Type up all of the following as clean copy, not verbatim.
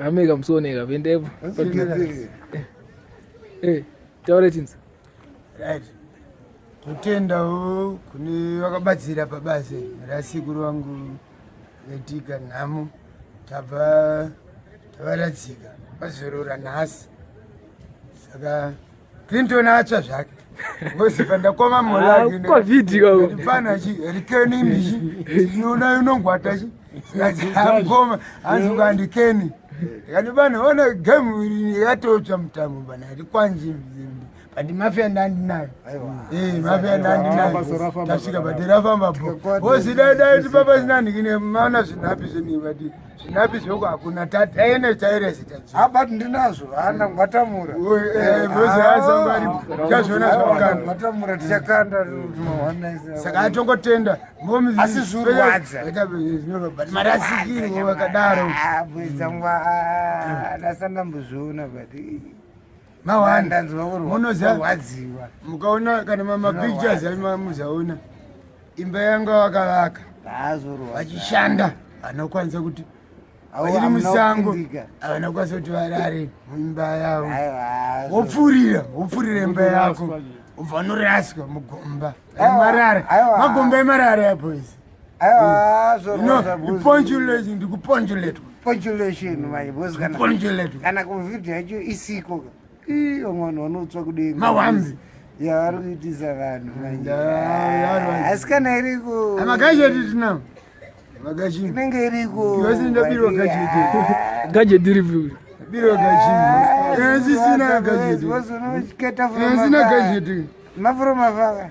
Ameka musioneka vendepo. Eh, taure tinzi. Right. Kutendawo kune vakabatsira pabasa rasekuru vangu vetika nhamo tabva tavaradzika vazorora nhasi saka Clinton atsva zvake ngozi pandakoma molakmfana chi rikeni mbichi ndinoona unongwata chi zikadzamukoma hanzi ukandikeni ndikati bana ona game iri yatotsva mutambo bana rikwanji but mafia ndandinayo eh, mafia ndandinayo tasvika but rafamba bo bozi dai dai tipapa zinandikine maona zvinapi zvenii but zvinapi zvoko hakuna tataene chairezi Ah, but ndinazvo hana ngwatamura chazviona zvakakanda ngwatamura tichakanda saka atongotenda asi zvorwadza marasikirwo vakadaro ah, ndasandambozviona but mawandanzwa mukaona kana mamapictures aimamuzaona imba yanga vakavaka vachishanda anokwanisa kuti iri musango havana kukwanisa kuti varare muimba yavo wopfurira wopfurira imba yako ubva unoraswa mugomba marara magomba emarara apo isi ndikuponjuletwa kana covid yacho isiko iyo vanhu vanotsva kudenga mawanzi yavari kuitisa vanhu manje asi kana iriko magazheti tinawo inenge iriko ndabirwa gajeti gajeti ripi birwa gajeti sisina gajeti sisina gajeti mafuro mafaka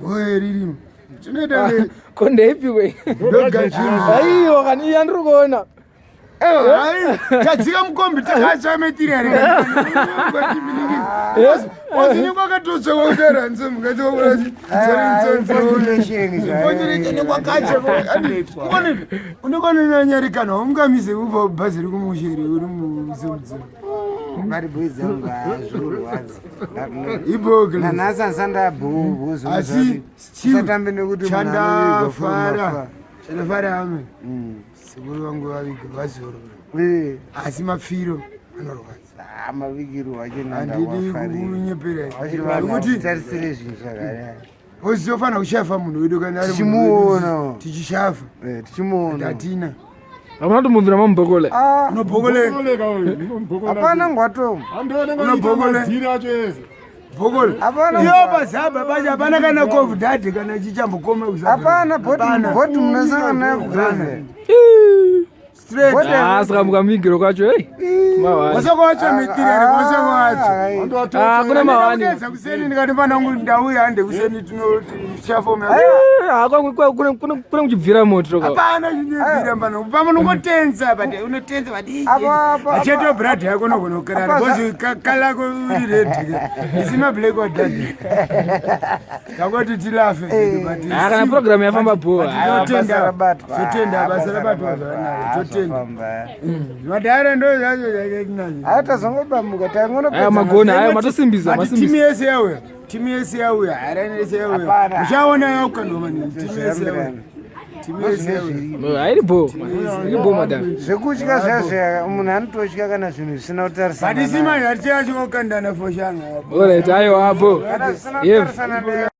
oye ririmo tinoita ko ndeipi we ndo gajeti aiwa kani yandiri kuona tadzika mukombi takachametira unekononyarikana ungamise ubva bhazi rikumushere uri muzomudzo asi chandafara chandafara ame Sekuru vangu vaviga vazorora. Eh. Asi mafiro anorwadza. Ah, mavigiro acho handidi kunyepera. Kuti tarisire zvinhu zvakadai. Ozofanira kushafa munhu wedu kana ari tichimuona. Tichishafa. Eh, tichimuona. Tatina. Hamuna kutombobvira mamubhokole. Ah, unobhokole. Hapana ngwato. Unobhokole. Bhokolo. Hapana. Iyo pazaba pacho hapana kana cough dad kana chichambokoma kuzaba. Hapana boti boti munosangana nayo kugrave. Straight. Ah, saka mukamigiro kwacho hey. Mawani. Wasoko wacho mitire ah, wasoko wacho. Ah, kuna mawani. Ndakudedza kuseni ndikati pana ngu ndauya hande kuseni tinochafoma. Ah, kwa kuna kuna kuna kuchibvira moto kwa. Hapana chinobvira pano. Pamwe unongotenza but unotenza but acheto brad yako unogonokera because kalako uri red isima black or dad. Takoti tilafe eh. but ah, kana program yafamba bho. Totenda totenda basa rabatwa zvakanaka totenda. Madhara ndo zvacho zvatinazvo. Hatazongobamuka tangonopedza. Aya magona ayo matosimbisa masimbisa. Timu yese yauya. Timu yese yauya, Harare yese yauya. Muchaona yakukandwa maningi. Timu yese yauya. Timu yese yauya. Hairi bho. Iri bho madam. Zvekutya zvazvo munhu anototya kana zvinhu zvisina kutarisana. But isima yatichacho kukandana foshana. Alright, aiwa bho. Kana zvisina kutarisana.